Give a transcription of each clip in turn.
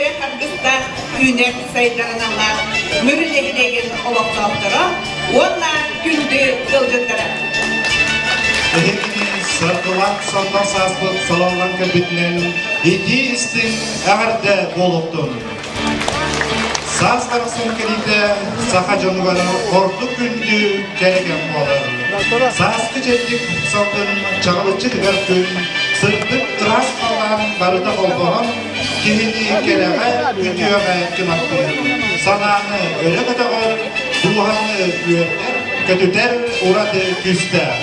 үөрэх аргыстаах үүнэр сайдар аналлаах Мүрү нэһилиэгин олохтоохторо уонна күндү ыалдьыттара. Эһигини саргылаах салтан сааспыт салаллан кэлбитинэн итии истиҥ эҕэрдэ буолуохтун! Саас барахсан кэлиитэ саха дьонугар ордук күндү кэрэ кэм буолар. Сааскы чэбдик салгын чаҕылыччы тыгар күн, сырдык ыраас халлаан барыта холбоһон, киһини кэрэҕэ, үтүөҕэ кынаттыыр, санааны өрө көтөҕөр, дууһаны үөрдэр, көтүтэр ураты күүстээх.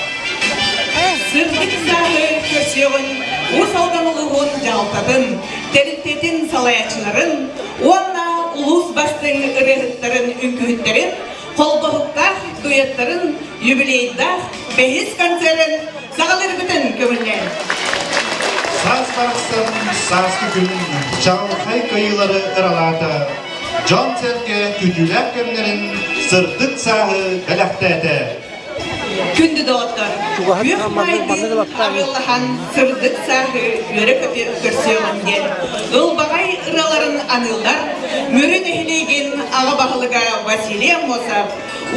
Сырдык сааһы көрсүөҕүн Уус Алдан улууһун дьаһалтатын, тэрилтэтин салайааччыларын уонна улуус бастыҥ ырыаһыттарын, үҥкүүһүттэрин, холбоһуктаах дуэттарын юбилейдаах бэһис концерын саҕалыырбытын көҥүллээн. Саас барахсан сааскы күн чаҕылхай кыайыылары ыралаата, дьон-сэргэ күүтүүлээх кэмнэрин сырдык сааһы бэлэхтээтэ. Күндү доҕоттор, күөх маайдыын арыаллаһан сырдык сааһы үөрэ-көтө көрсүөҕүн диэн ылбаҕай ырыаларын аныыллар Мүрү нэһилиэгин аҕа баһылыга Василий Аммосов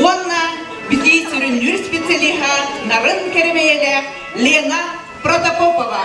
уонна битии сүрүннүүр специалиһа нарын кэрэмэйэлээх Лена Протопопова.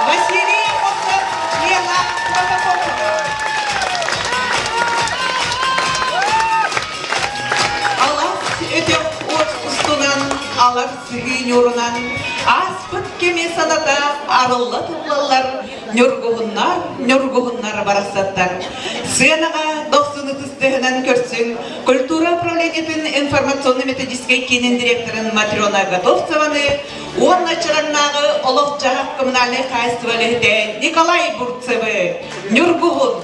Василий Аммосов, Лена Протопопова. Алас өтөх от устунан, алар сыһыы ньуурунан, ааспыт кэми саната арылла тыллаллар, ньургуһуннар, ньургуһуннар барахсаттар. Сыанаҕа дохсун ытыстыһынан көрсүҥ культура управлениетын информационно-методическай киинин директорын Матрена Готовцеваны уонна Чараҥнааҕы олох-дьаһах коммунальнай хаһаайыстыба үлэһитэ Николай Бурцевы Ньургуһун.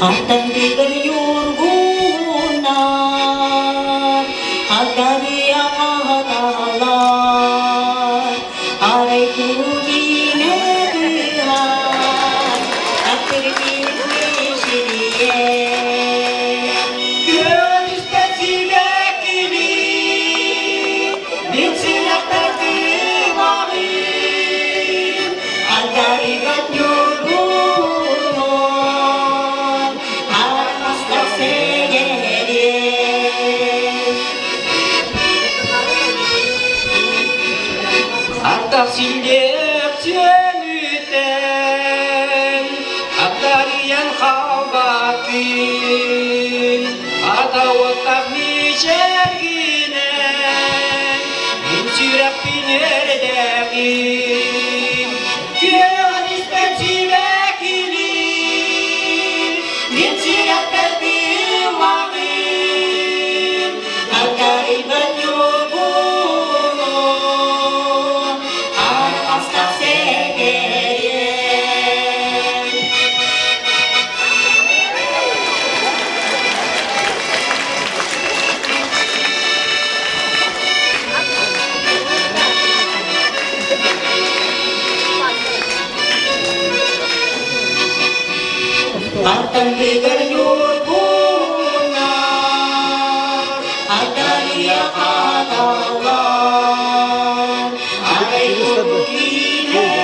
Аттандыгар ньургуннар, Хагдарыйа хаһаталлар, Арай кутине кыһар, Таптыргын мишириэ. Күөнүстэ сибэккили, Мин сүрэхпэр кыымаҕын, Андарыган ньургуһун, Арҕастар сэгэриэ. Ардах силлиэх сүөнүтэн, Аттарыйан хаалбатын, Ата уоттах мичээргинэн, Мин сүрэхпин эрдэҕин, Күөҕүн испэт сибэккили, Мин сүрэхпэр тыымаҕын, Аттарыйбат ньургуһун, Арҕастах сэгэриэм. Аттандыгар ньургуннар, Аттарыйа хаталлар, Арай киинэ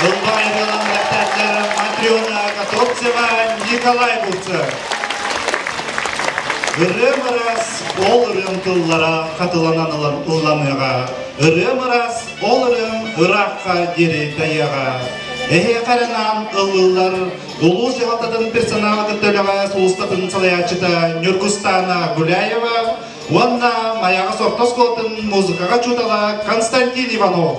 Ылбаайдалан редактор Матрена Готовцева, Николай Бурцев. Ырыам ырас, ол ырыам тыллара хатыланан ылланыаҕа. Ырыам ырас, ол ырыам ыраахха диэри дайыаҕа. Эһиэхэ эрэ ыллыыллар улуус дьаһалтатын персонала кытта үлэҕэ сулууспатын салайааччыта Ньургустаана Гуляева уонна Майаҕас орто оскуолатын музыкаҕа учуутала Константин Иванов.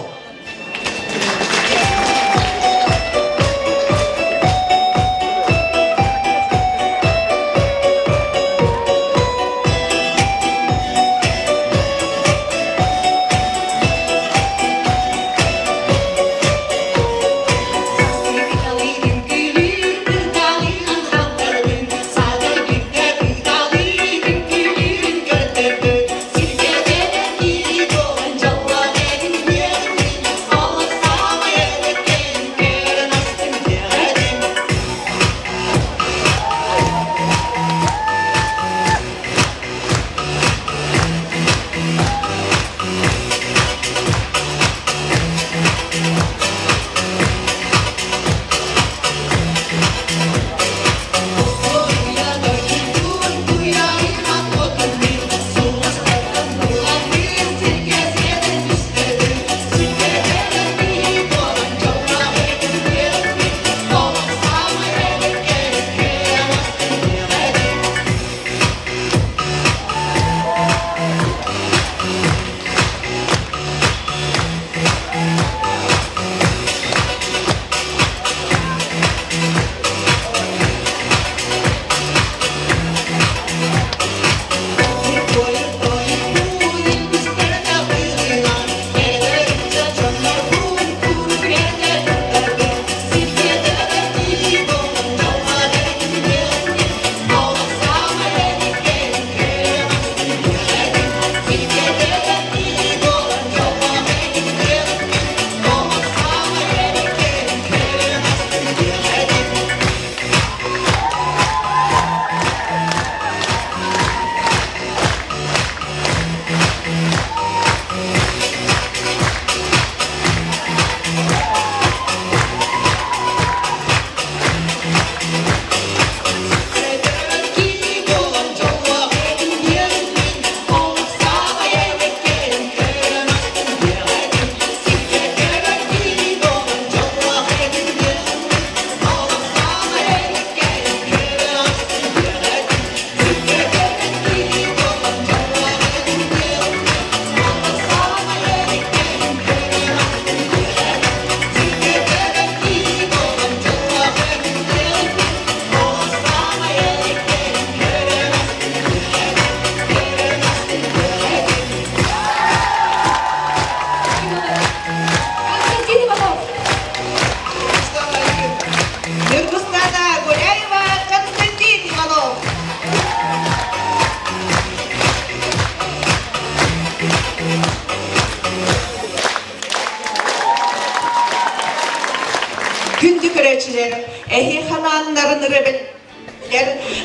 көрөөччүлэр эһиэхэ анааннарын ырыа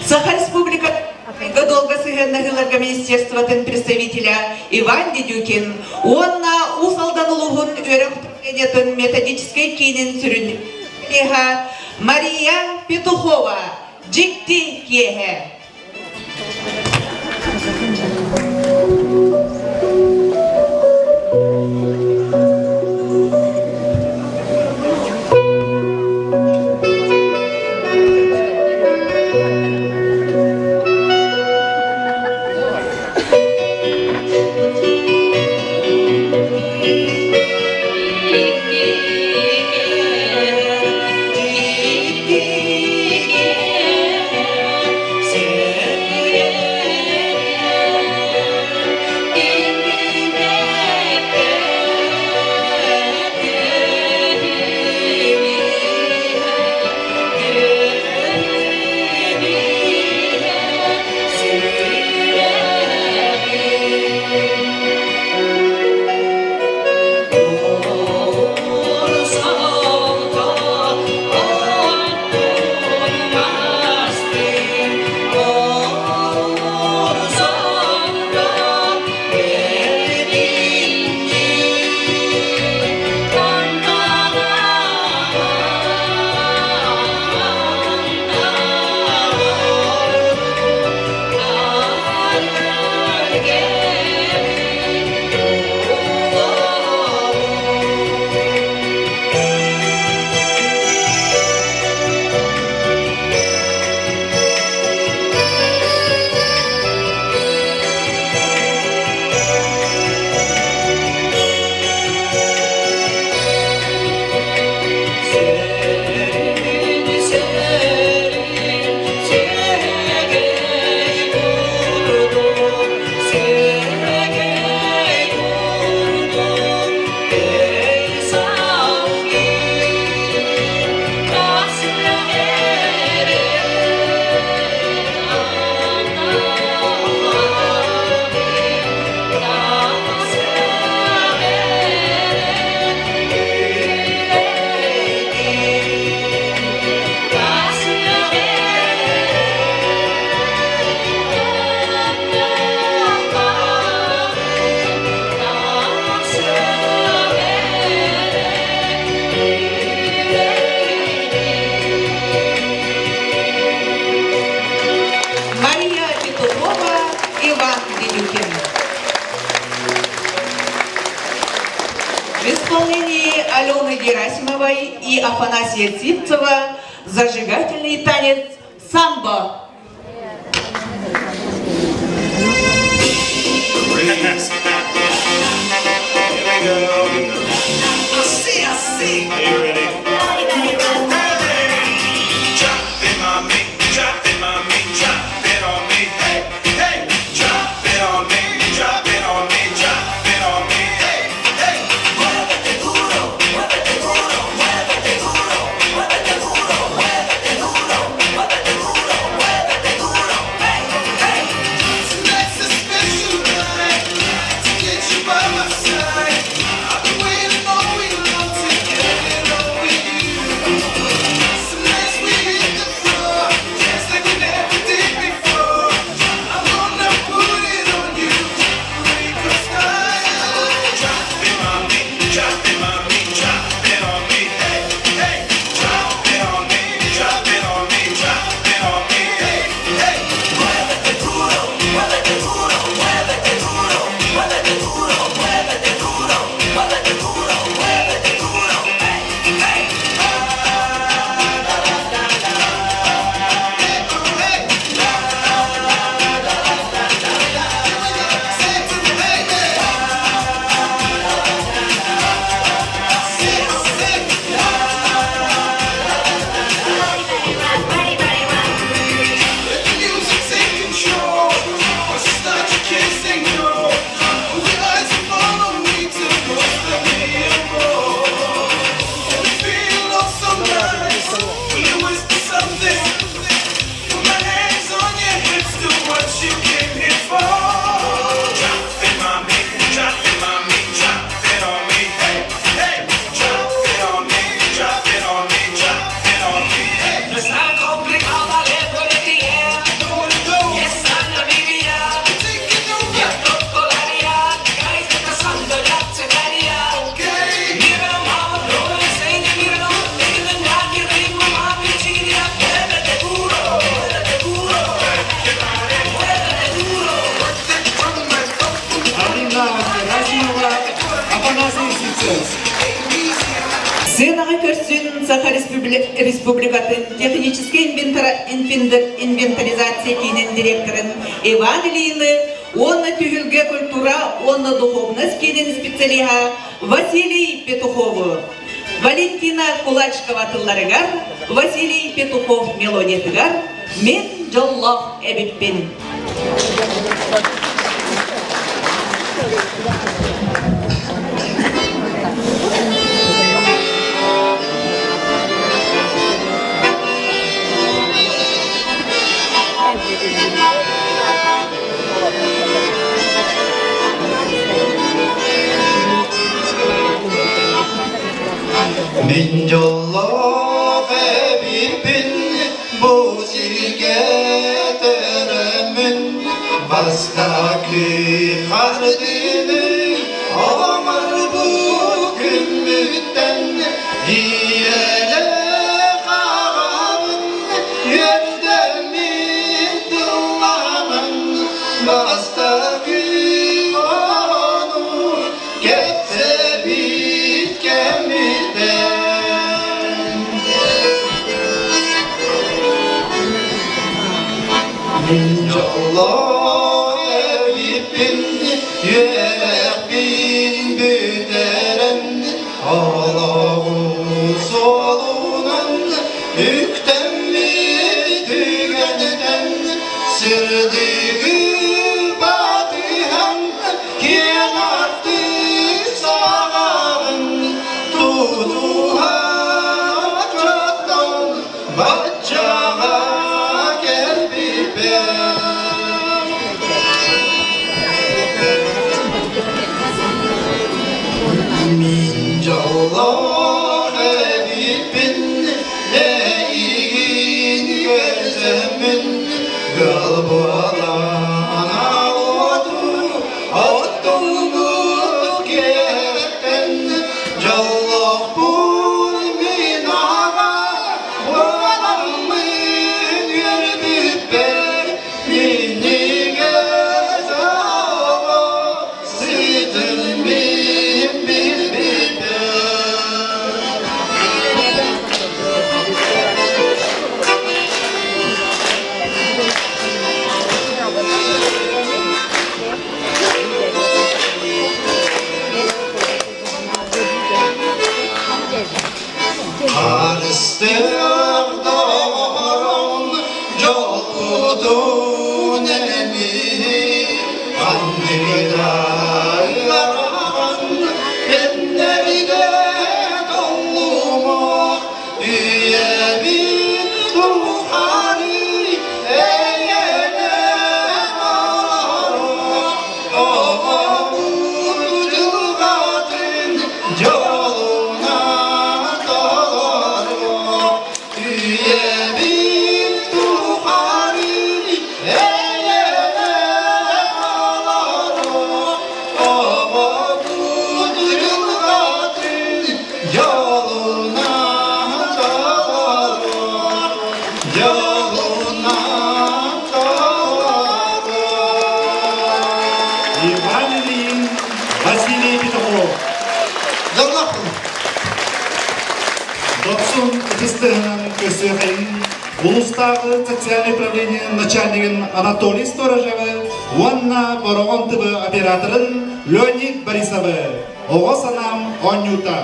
Саха Республикатыгар долга сыһыаннаһыыларга министерствотын представителя Иван Дедюкин уонна Уус Алдан улууһун үөрэх управлениетын методическай киинин сүрүн Мария Петухова Дьикти киэһэ. Мария Петухова, Иван Дедюкин. В исполнении Алены Герасимовой и Афанасия Сивцева зажигательный танец «Самбо». Here we go. I see, I see. Are you ready? Hey! Drop it on me, drop it on me, drop it on me. Hey, hey! Drop it on me, drop it on me, drop it on me. Hey, hey! Muévete duro, muévete duro, muévete duro, muévete duro, muévete duro, muévete duro, muévete duro. Hey, hey! Tonight's a special night to get you by my side. Республикатын техническэй инвентаризация киинин директорын Иван Ильины уонна Түһүлгэ культура уонна духовность киинин специалиһа Василий Петухову, Валентина Кулачкова тылларыгар, Василий Петухов мелодиятыгар «Мин дьоллоох эбиппин». Мин дьоллоох эбиппин бу сиргэ төрөммүн бастакы хардыыны оҥорбут күммүттэн ийэлээх аҕабын үөрдэммин тыллаамын бастакы ону кэпсэбит кэммиттэн Мин дьоллоох эбиппин үөрэхпин бүтэрэн олоҕу суолунан үктэммит түгэнтэн сырдыгы батыһан киэҥ артык саҕаҕын тутуһан чоттон баччаҕа кэлбиппин. Мин дьоллоох эбиппин, эйигин көрсөммүн, ыал буолан аҕуоту оттугут киэһэттэн дьоллоохпун мин аҕа буоламмын үөрбүппэр минньигэс оҕо сытын мин билбиппэр. Харыстыах доҕорум дьолбутун эмиий анныгыта ыарахан кэмнэргэ толлумуох үйэбит тухары эйэлээх олоруох оҕобут дьылҕатын дьолунан толоруох үйэбит тухары эйэлээх олоруох оҕобут дьылҕатын дьолунан толоруох дьолунан толоруох. Иван Ильин, Василий Петухов. Дьоллоохпун. Дохсун ытыстыһынан көрсүөхэйин улуустааҕы социальнай управление начальнигын Анатолий Сторожевы уонна Бороҕон ТВ операторын Леонид Борисовы Оҕо санаам оонньуута.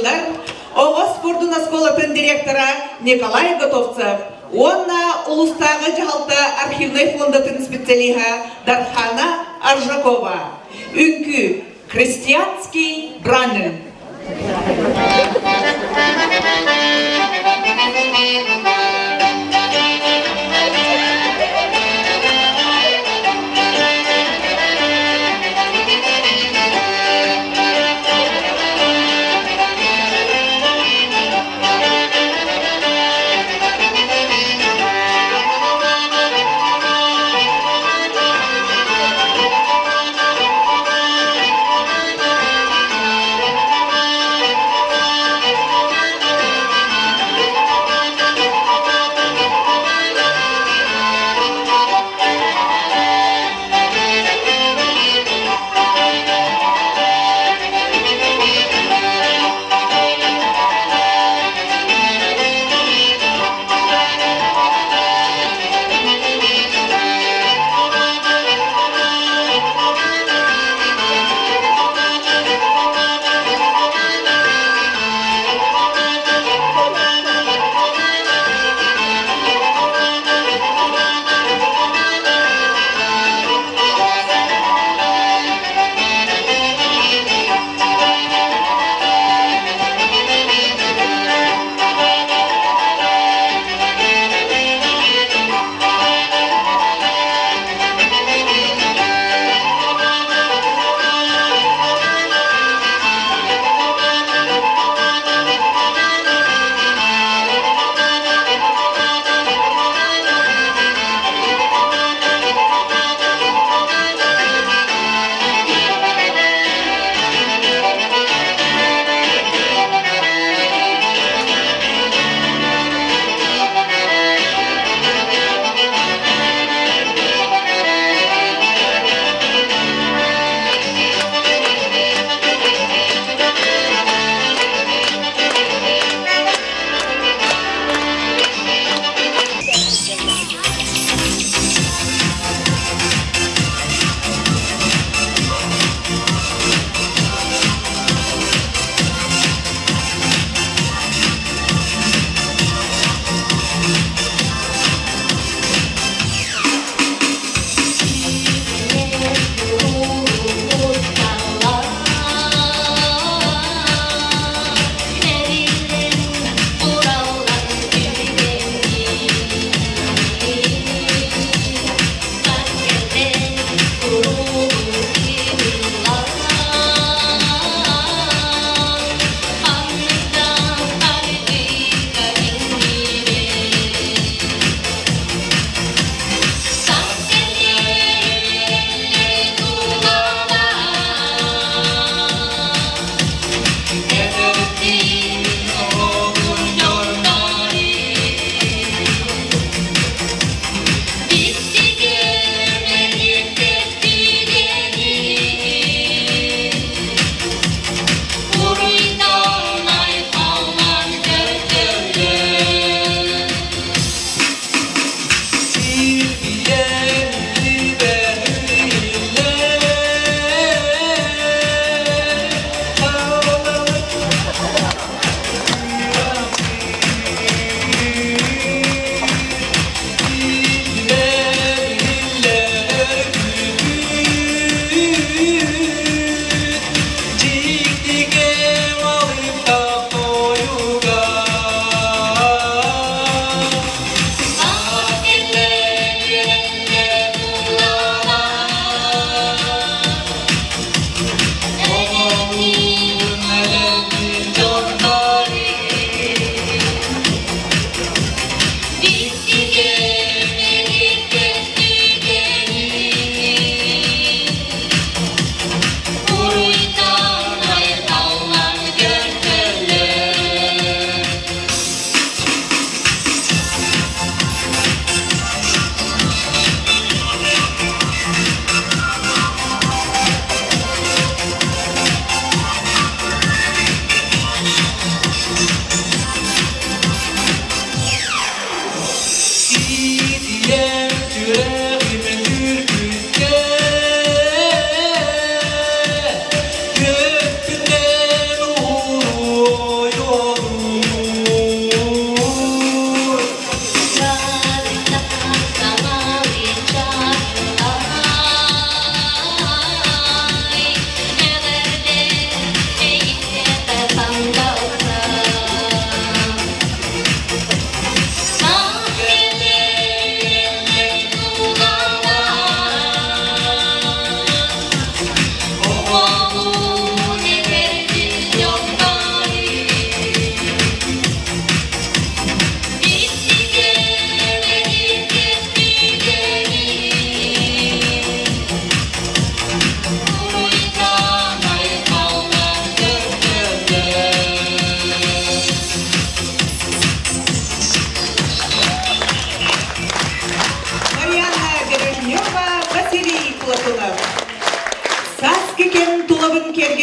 Ыллыыллар оҕо спордун оскуолатын директора Николай Готовцев уонна улуустааҕы дьаһалта архивнай фондатын специалиһа Дархана Аржакова. Үҥкүү Крестьянский Бранен.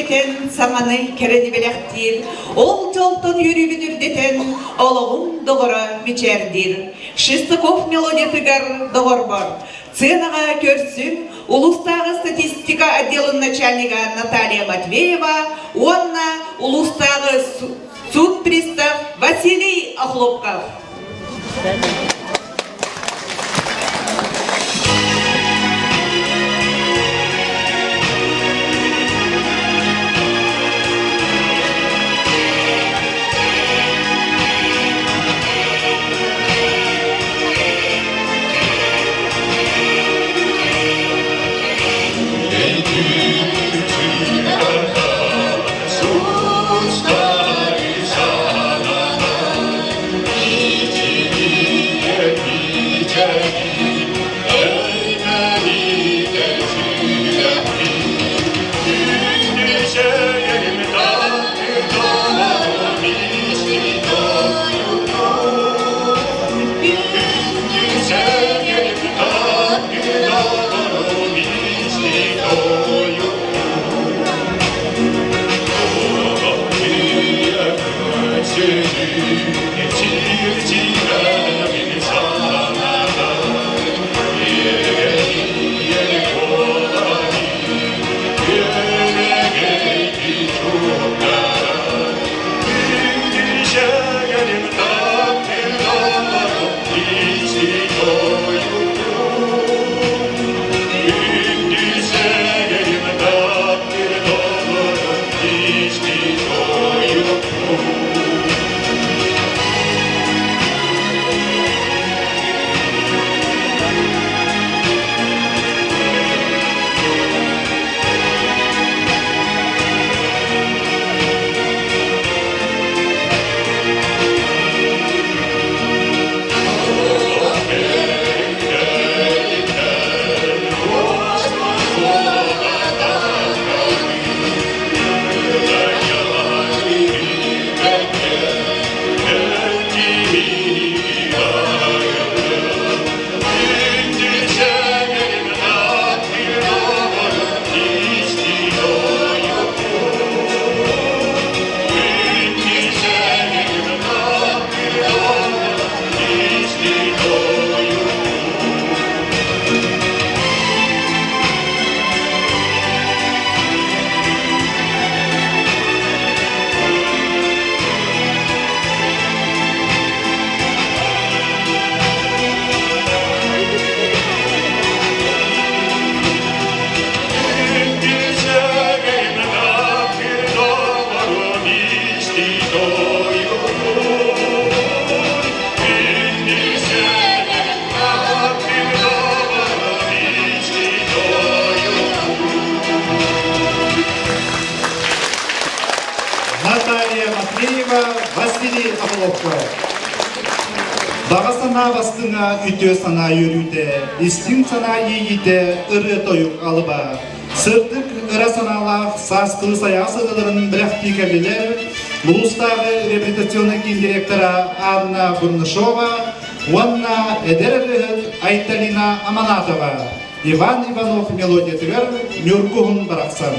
Сирдэтэн, саҥаны кэрэни бэлэхтиир, ол дьолтон үөрүүбүн үрдэтэн, олоҕум доҕоро мичээрдиир. Шестаков мелодиятыгар доҕорбор сценаҕа көрсүн улуустааҕы статистика отделын начальнига Наталья Матвеева уонна улуустааҕы суд пристав Василий Охлопков. Наталья Матвеева, Василий Охлопков. Баҕа санаа бастыҥа, үтүө санаа үөрүүтэ, истиҥ санаа иэйиитэ, ырыа-тойук алыба. Сырдык ыра санаалаах сааскы сайаҕас ырыаларын бэлэхтии кэллилэр улуустааҕы реабилитационнай киин директора Анна Бурнашова уонна эдэр ырыаһыт Айталина Аманатова. Иван Иванов мелодиятыгар Ньургуһун барахсан.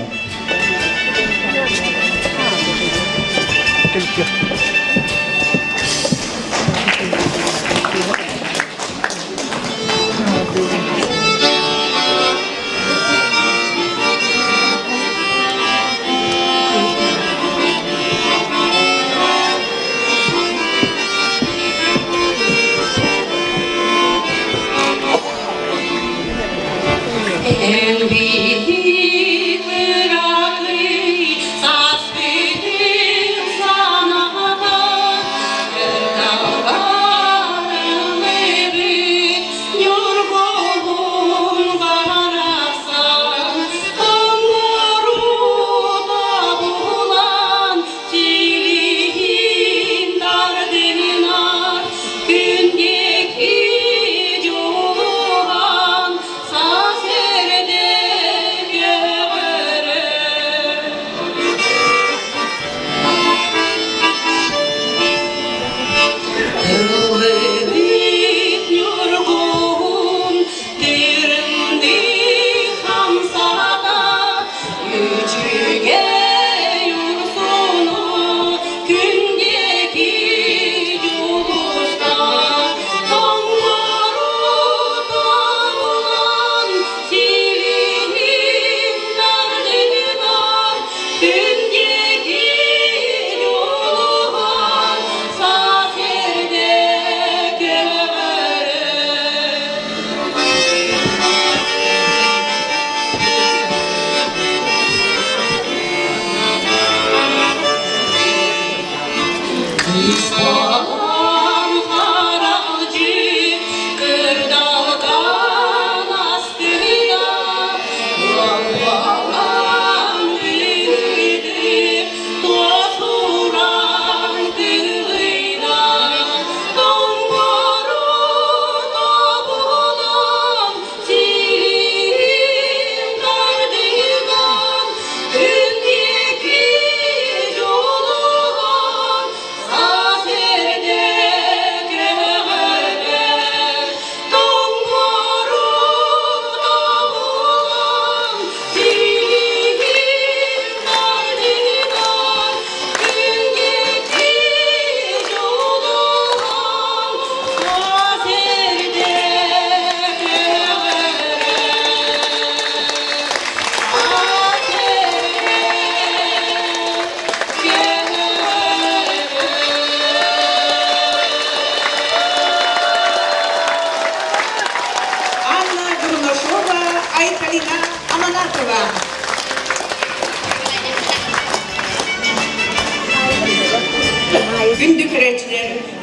Күндeki жолуған саз ерде.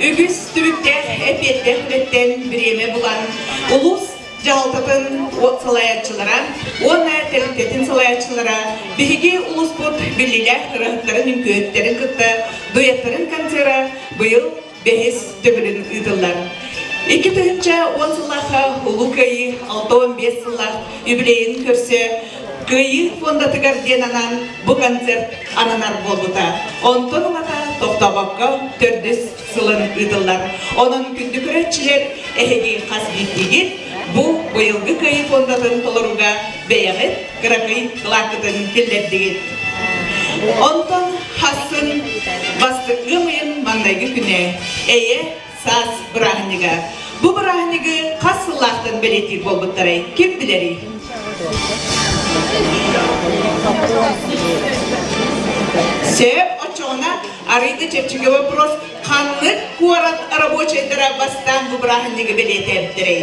Үгүс түбүктээх эпиэттээх үлэттэн бириэмэ булан, улуус дьаһалтатын салайааччылара уонна тэрилтэтин салайааччылара биһиги улууспут биллиилээх ырыаһыттарын үҥкүүһүттэрин кытта дуэттарын концера быйыл бэһис төгүлүн ыытыллар. 2010 сыллаахха Улуу Кыайыы 65 сыллаах юбилейын көрсө Кыайыы фондатыгар диэн анаан бу концерт ананар буолбута. Онтон ылата тохтообокко төрдүс сылын ыытыллар. Онон күндү көрөөччүлэр, эһиги хас биирдиигит бу быйылгы Кыайыы фондатын толорууга бэйэҕит кыракый кылааккытын киллэрдигит. Онтон хассын бастакы ыам ыйын маҥнайгы күнэ Эйэ саас бырааһынньыга. Бу бырааһынньыгы хас сыллаахтан бэлиэтиир буолбуттарай? Ким билэрий? Сөп, оччоҕуна арыый да чэпчэки вопрос. Ханнык куорат рабочайдара бастаан бу бырааһынньыгы бэлиэтээбиттэрэй?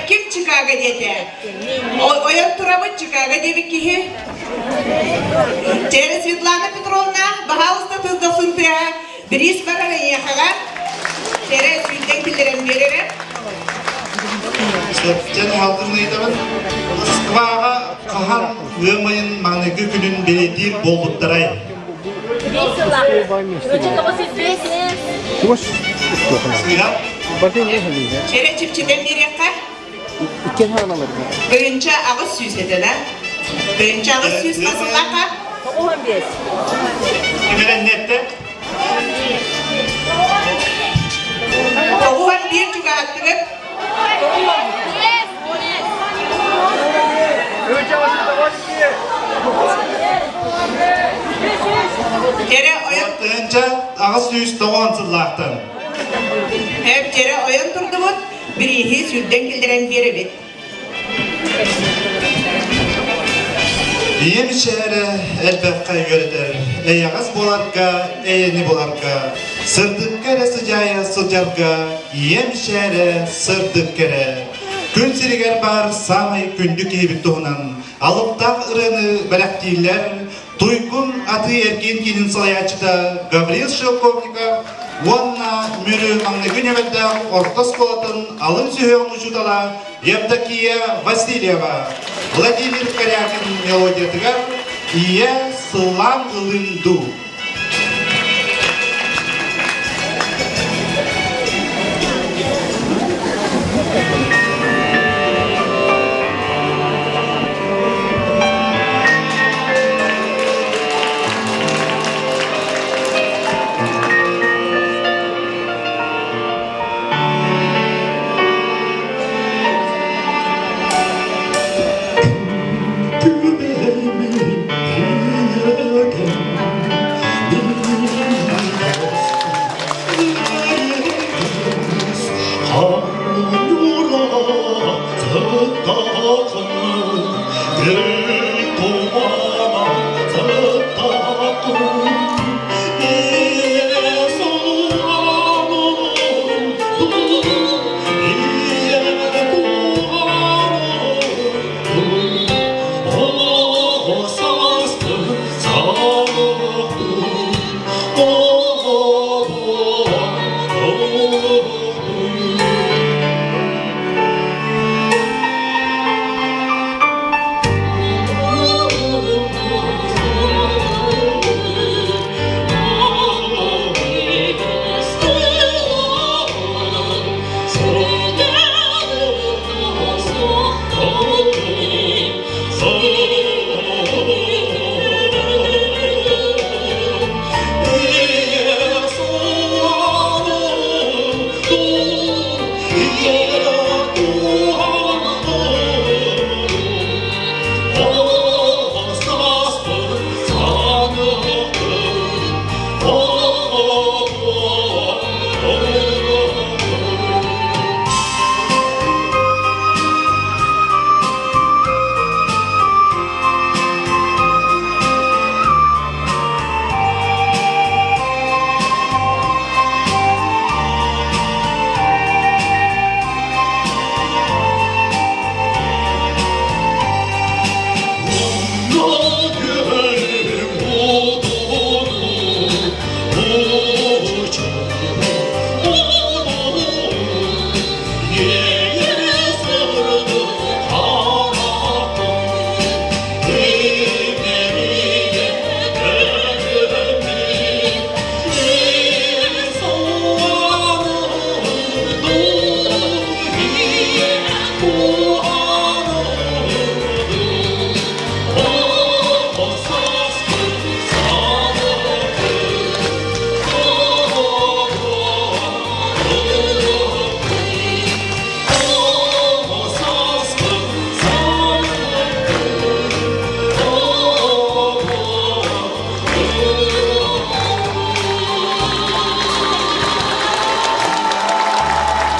Ким Чикаго диэтэ? Ойон турабыт Чикаго диэбит киһи. Чээрэ Светлана Петровна, баһаалыста тыл дохсун тыаһа бириис барар эйиэхэҕэ. Чээрэ сүүрдэн киллэрэн биэрэрэ. Сөптөн халкын ыйытабын. Москваҕа хаһан ыам ыйын маҥнайгы күнүн бэлиэтиир буолбуттарай? Чэрэ чипчитэн биэриэххэ. 1800 этэ да? 1800 хасыллаха? Кимэрэннетте? 91 чугаһаттыгыт. Кэрэ ойон 1890 сыллаахтан. Кэрэ ойон турдубут, бирииһи сүрдэн киллэрэн биэрэбит. Ийэм ичээрэ элбэххэ үөрэтэр, эйэҕэс буоларга, эйэни буларга, сырдыкка эрэ сыдьаайа сылдьарга, ийэм ичээрэ сырдык кэрэ. Күн сиригэр баар саамай күндү киһибит туһунан алыптаах ырыаны бэлэхтииллэр Туйгун атыы-эргиэн киинин салайааччыта Гаврил Шелковников уонна Мүрү маҥнайгы ньэмэрдээх орто оскуолатын алын сүһүөҕүн учуутала Евдокия Васильева Владимир Корякин мелодиятыгар «Ийэ сыллаан ылыҥ дуу»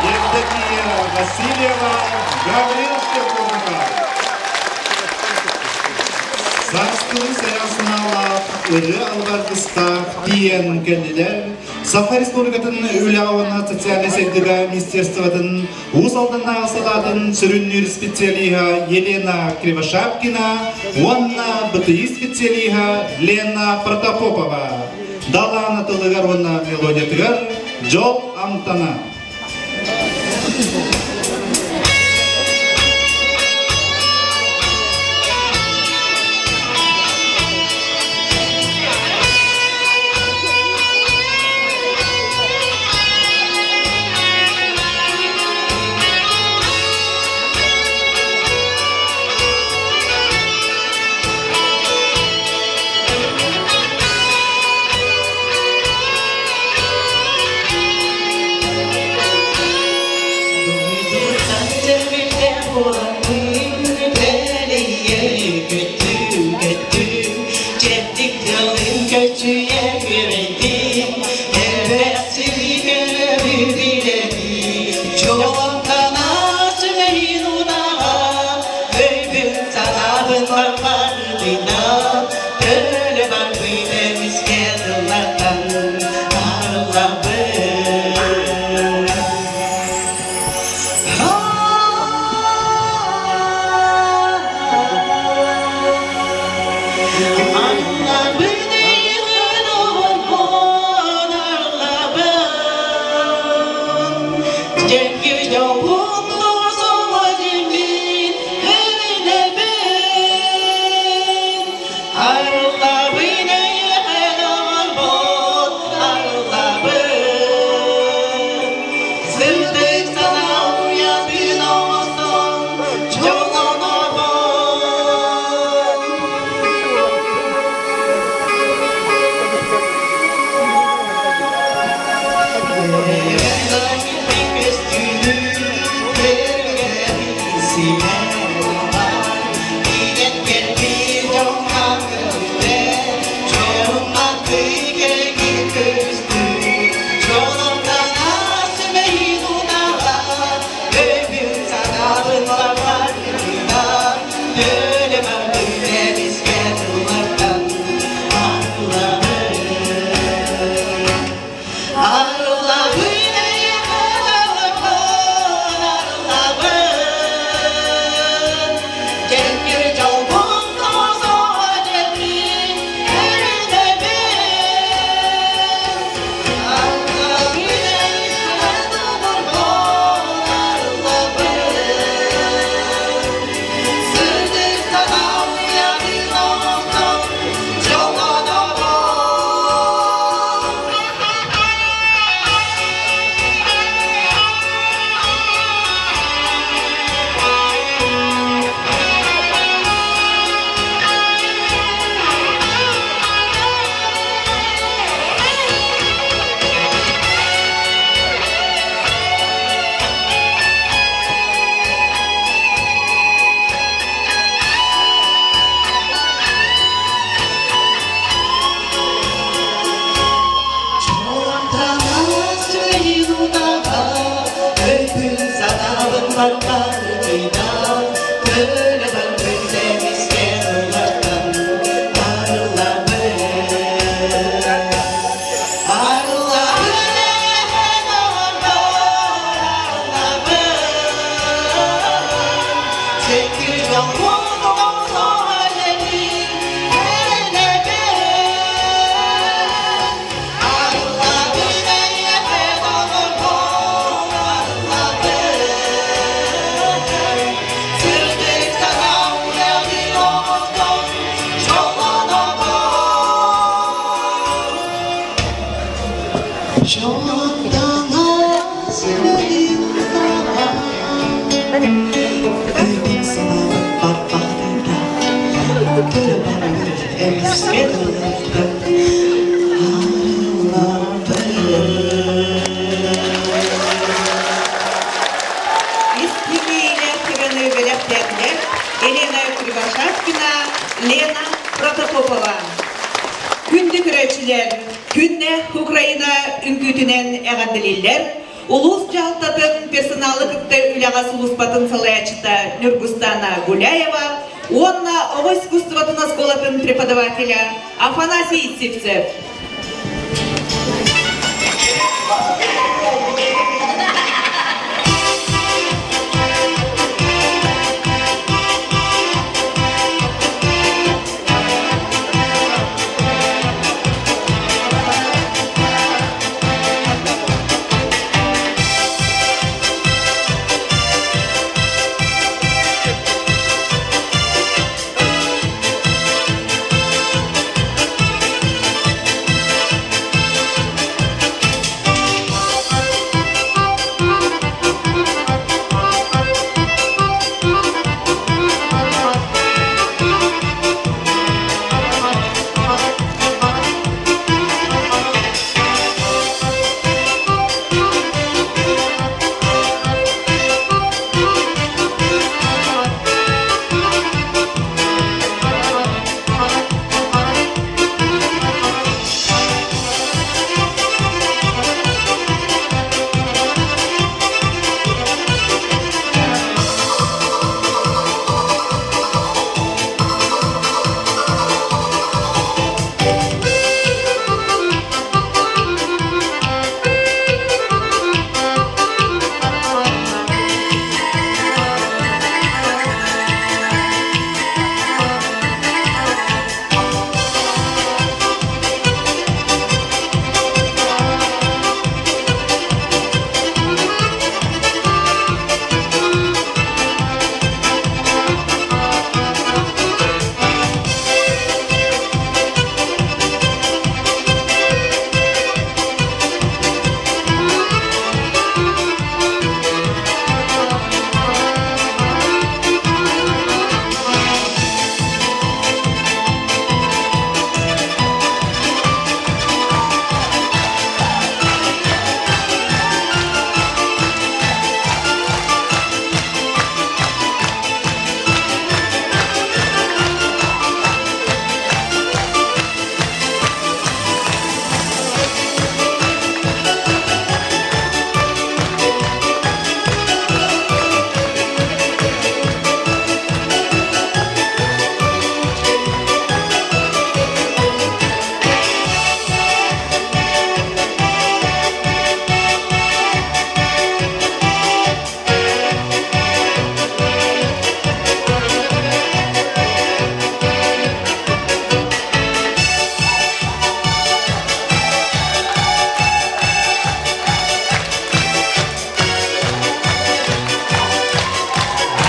Евдокия Васильева, Гаврил Щербаков. Сааскылы сэрэх санаалаах, ырыа албаргыстаах тиийэн кэллилэр. Саха Республикатын үлэҕэ уонна социальнай сайдыыга министерствотын Уус Алданнааҕы салаатын сүрүннүүр специалиһа Елена Кривошапкина уонна БТИ специалиһа Лена Протопопова. Далаана тылыгар уонна мелодиятыгар Дьол амтана. Истиҥ ырыаны бэлэхтээтилэр Елена Кривошапкина, Лена Протопопова. Күндү көрөөччүлэр, күннэ Украина үҥкүүтүнэн эҕэрдэлииллэр. Улуус дьаһалтатын персоналы кытта үлэҕэ сулууспатын салайааччыта Нюргустана Гуляева уонна оҕо искусствотын оскуолатын преподавателя Афанасий Сивцев.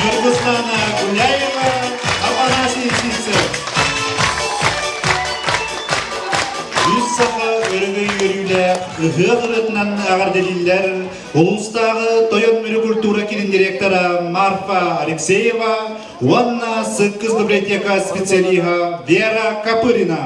Нюргустана Гуляева, Афанасий Сивцев. Үс саха өрөгөй үөрүүлээх ыһыах ырыатынан эҕэрдэлииллэр улуустааҕы Тойон Мүрү культура киин директора Марфа Алексеева уонна Сыккыс библиотека специалиһа Вера Копырина.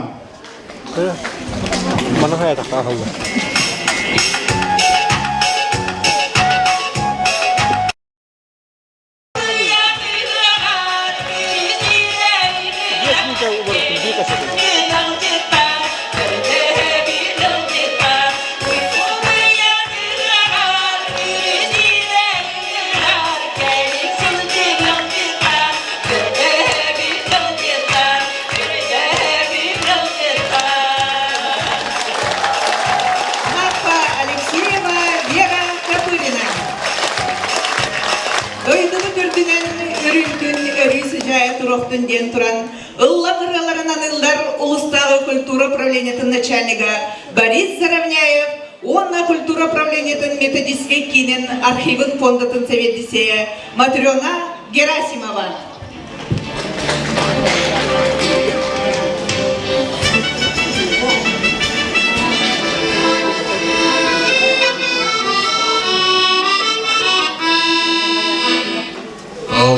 Марфа Алексеева, Вера Копырина. Дойдубут үрдүнэн өрүүтүн өрүү сыдьаайа туруохтун диэн туран, ыллам ырыаларынан ыллар улустааҕы культура управлениетын начальнига Борис Заровняев уонна культура управлениетын методическай киинин архивын фондатын сэбиэдиссэйэ Матрена Герасимова.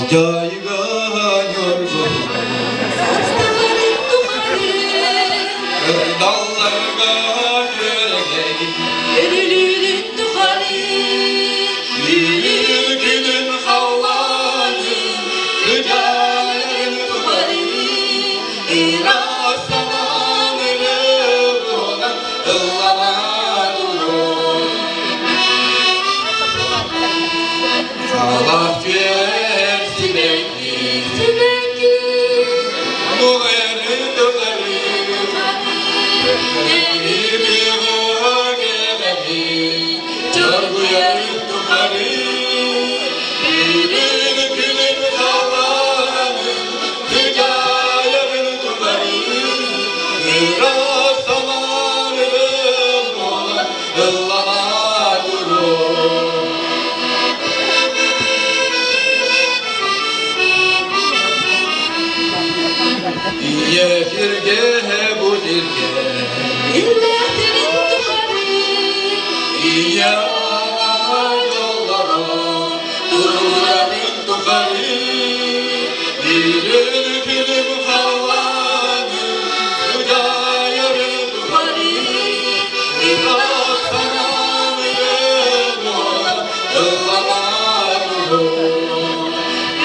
Дьайыга ньургун Кырдалларга күөрэгэй Өрүлүүрүн тухары Үүнүн күнүн халлаанын Күдьээрин тухары Ыраас санаан ырыа буолан ыллана туруом Салах түөр сибэкки Сибэкки Нугайы тухары Чоргуйарын тухары Үүнүн күнүн халлаанын Күдьээрин тухары Ыраас санаан ырыа буолан ыллана туруом Ийэ сиргэ бу сиргэ Иллээхтэрин тухары Ийэ дьоллоро туругурарын тухары Үүнүн күнүм халлаанын Күдьээрин тухары Ыраас санаан ырыа буолан ыллана туруом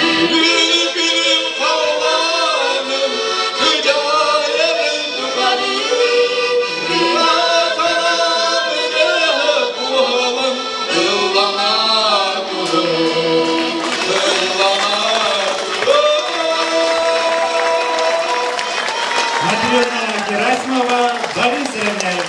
Үүнүн күнүм халлааным Күдьээрин тухары Ыраас санаан ырыа буолан ыллана туруом Ыллана туруом Матрена Герасимова, Борис Равняев.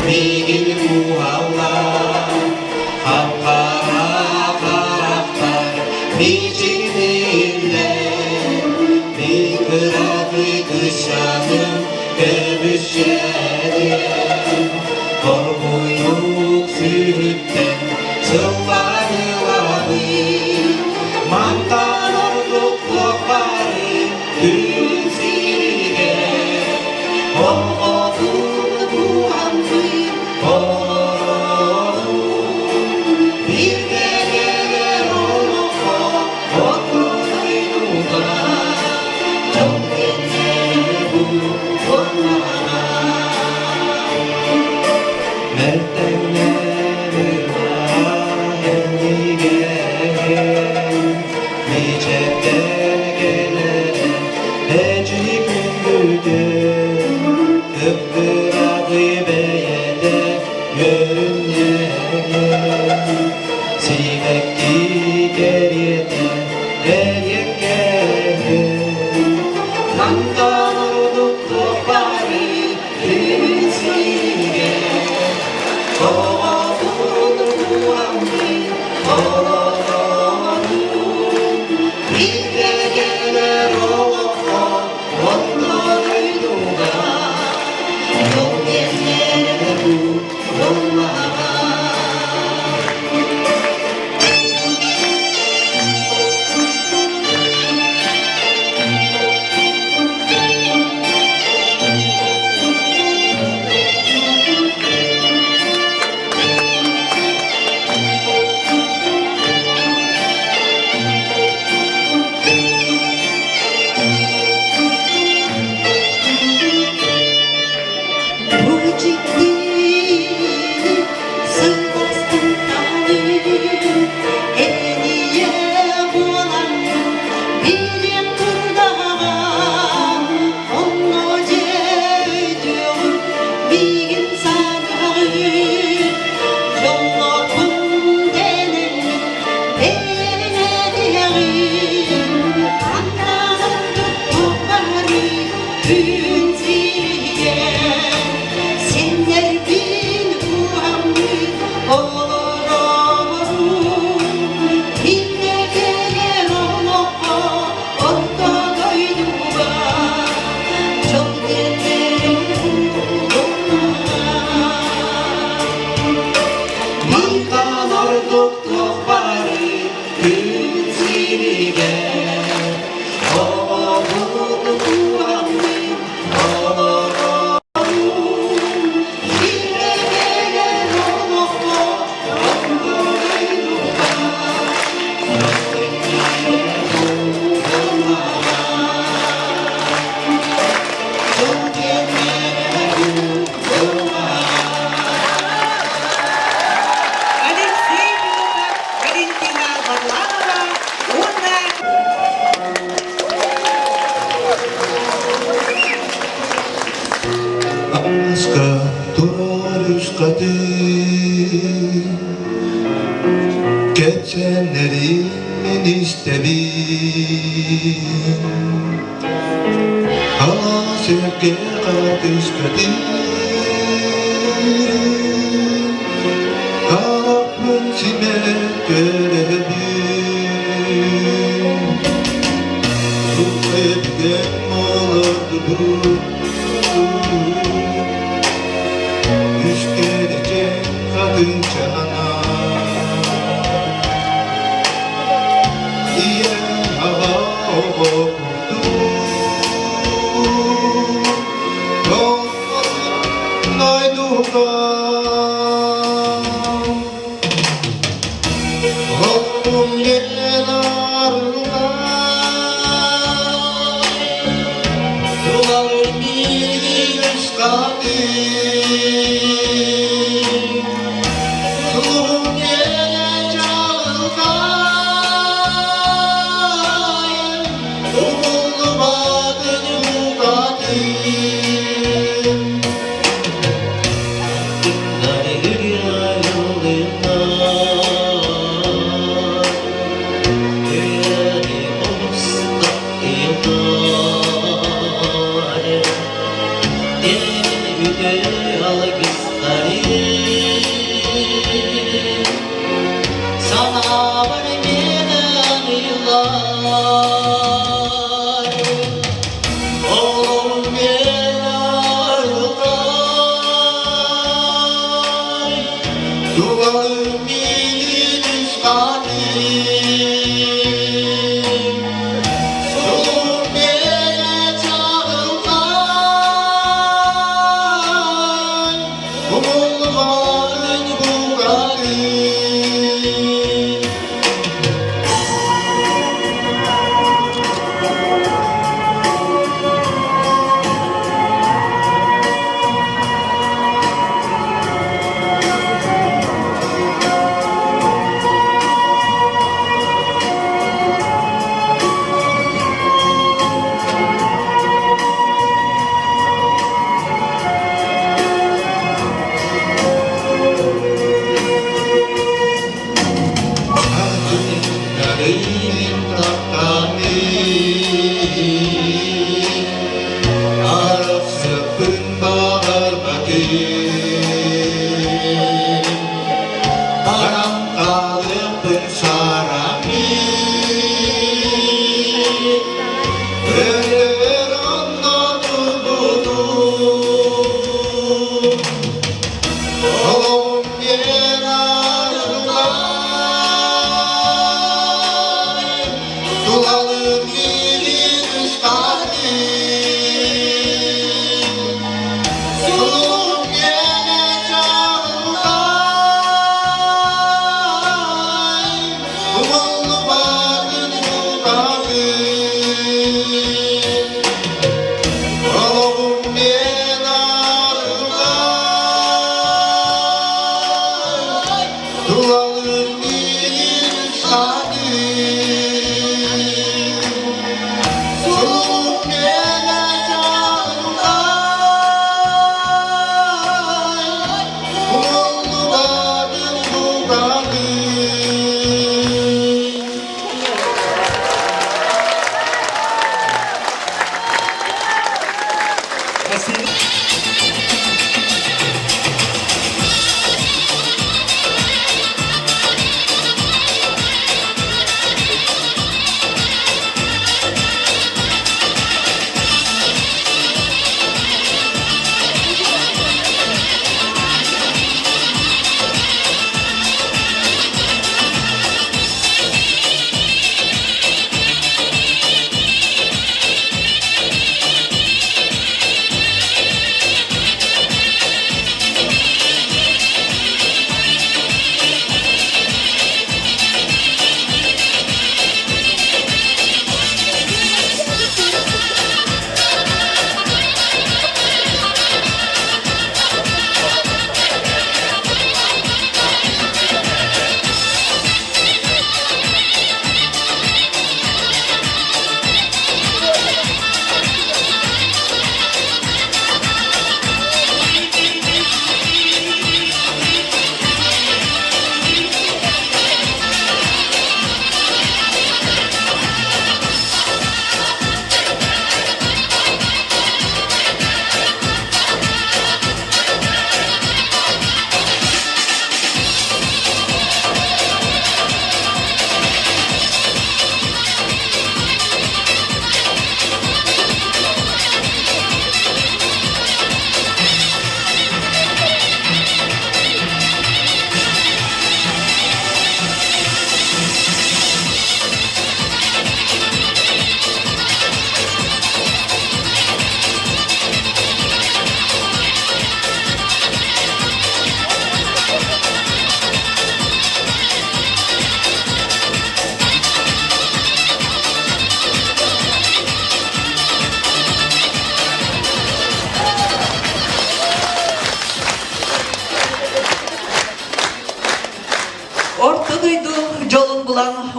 Миигин кууһаллар, хап-хара харахтар мичигиниллэр, мин кыракый кыысчааным көмүсчэниэм, оргууйдук сүүһүттэн сыллаан ылабын, мантан ордук туох баарый күн сиригэр, оҕотун кууһаммын олоробун, бииргэ кэлэр олоххо отун дьол кэннэ бу буоллаҕына. Алааска турар үс хатыҥ, Кэпсээннэрин мин истэбин. Алаас эргэ хатыскатын, Харахпын симэ көрөбүн. Өбүгэм олордубут Үскэрдьэн хатыҥчана Ийэ аҕа оҕо курдук Дойдуга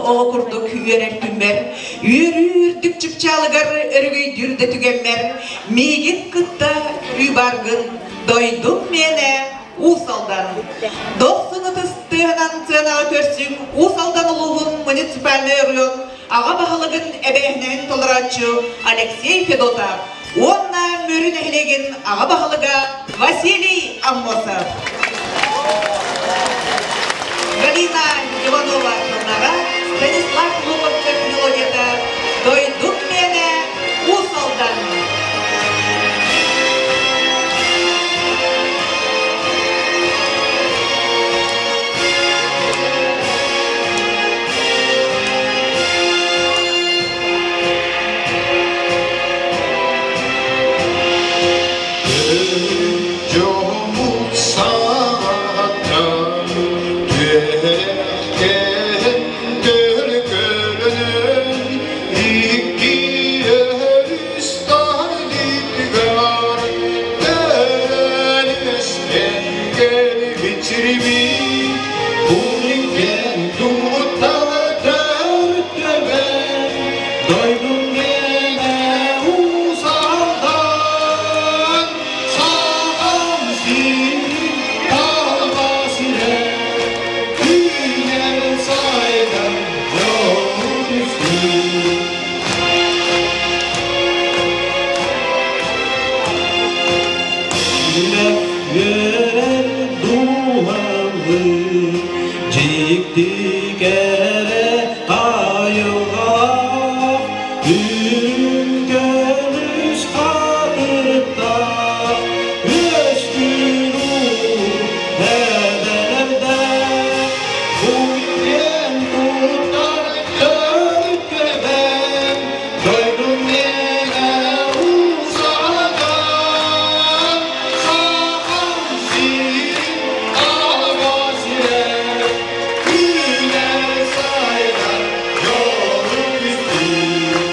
оҕо курдук үөрэр күммэр, үөрүү үрдүк чыпчаалыгар өрөгөйдүүр да түгэммэр, миигин кытта ыы баргын, дойдум миэнэ Уус Алдан. Дохсун ытыс тыаһынан сыанаҕа көрсүҥ Уус Алдан улууһун муниципальнай оройуон аҕа баһылыгын эбээһинэһин толорооччу Алексей Федотов уонна Мүрү нэһилиэгин аҕа баһылыга Василий Аммосов. Галина Иванова тыллара, Станислав Луковцев мелодията «Дойдум миэнэ Уус Алдан». Дьоммут саҕаттан түөһэхтээн төлкөлөнөн икки өрүс тардыытыгар төлөстөн кэлбит сирбит Куликен тутталатар төбөн дойдум миэнэ Уус Алдан Саҕам сирин талба сирэ үүнэр сайдан дьолу түстүүр. Сүрэх үөрэр дууһалыы, дьикти кэрэ айылҕалаах, үрүҥ көмүс хатырыктаах, үөскүүр уу эбэлэрдээх, Киэн туттар төрүт көбөн, дойдум миэнэ Уус Алдан, Сахам сирин алға сирэ, үүнэр сайдар дьолу түстүүр.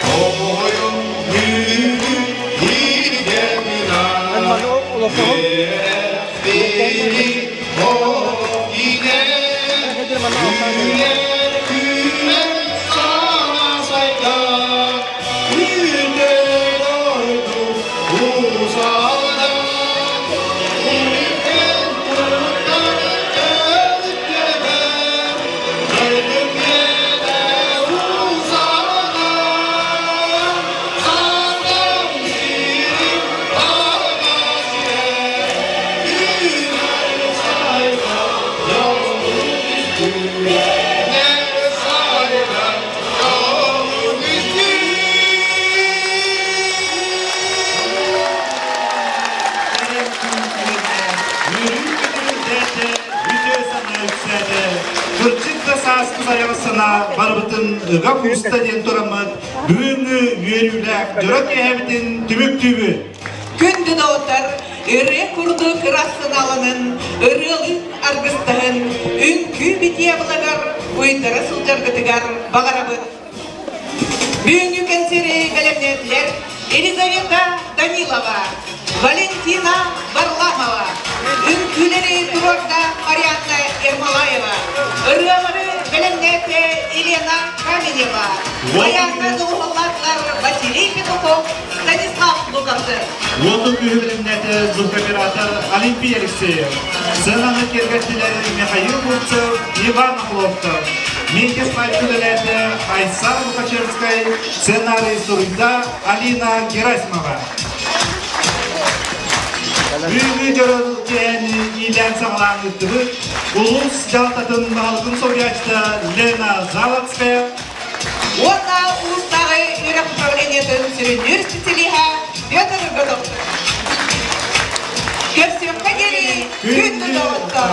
Тоҕойум үүнү илгэ үөрэхпини иҥэ үүнэр күммэр саҥа сайдар үүнэр ойду Уус Алдан Үлүкэн туттар төрүт дойдум миэнэ Уус Алдан Сандал сирин талба сирэ үүнэр сайдар дьолу түстүүр сайдар дьолу түстүүр. Үөрүү үтүө санаа үксээтэ. Кырдьык да сааскы сайаҕас санаа барыбытын ыга кууста диэн тураммыт бүгүҥҥү үөрүүлээх дьоро киэһэбитин түмүктүүбүт. Күндү доҕоттор, ырыа курдук ыраас санааланын, ырыалыын аргыстаһын, үҥкүү битиэ былагар уйдара сылдьаргытыгар баҕарабыт. Бүгүҥҥү кэнсиэри бэлэмнээтилэр Елизавета Данилова, Валентина Варламова, үҥкүүлэри туруорда Марианна Ермолаева, ырыалары бэлэмнээтэ Елена Каменева, баяҥҥа доҕуһуоллаатылар Василий Петухов, Станислав Луковцев. Уоту күүһү бэлэмнээтэ звукооператор Олимпий Алексеев, сценаны киэргэттилэр Михаил Бурцев, Иван Охлопков, Медиа слайд үлэлээтэ Айсар Лукачевскай, сценарий суруйда Алина Герасимова. Бүгүҥҥү дьоро киэһэни иилээн саҕалаан ыыттыбыт улуус дьаһалтатын баһылыгын солбуйааччыта Лена Заводская Уонна улуустааҕы үөрэх управлениетын сүрүннүүр специалиһа Петр Готовцев. Көрсүөххэ диэри күн доҕоттор!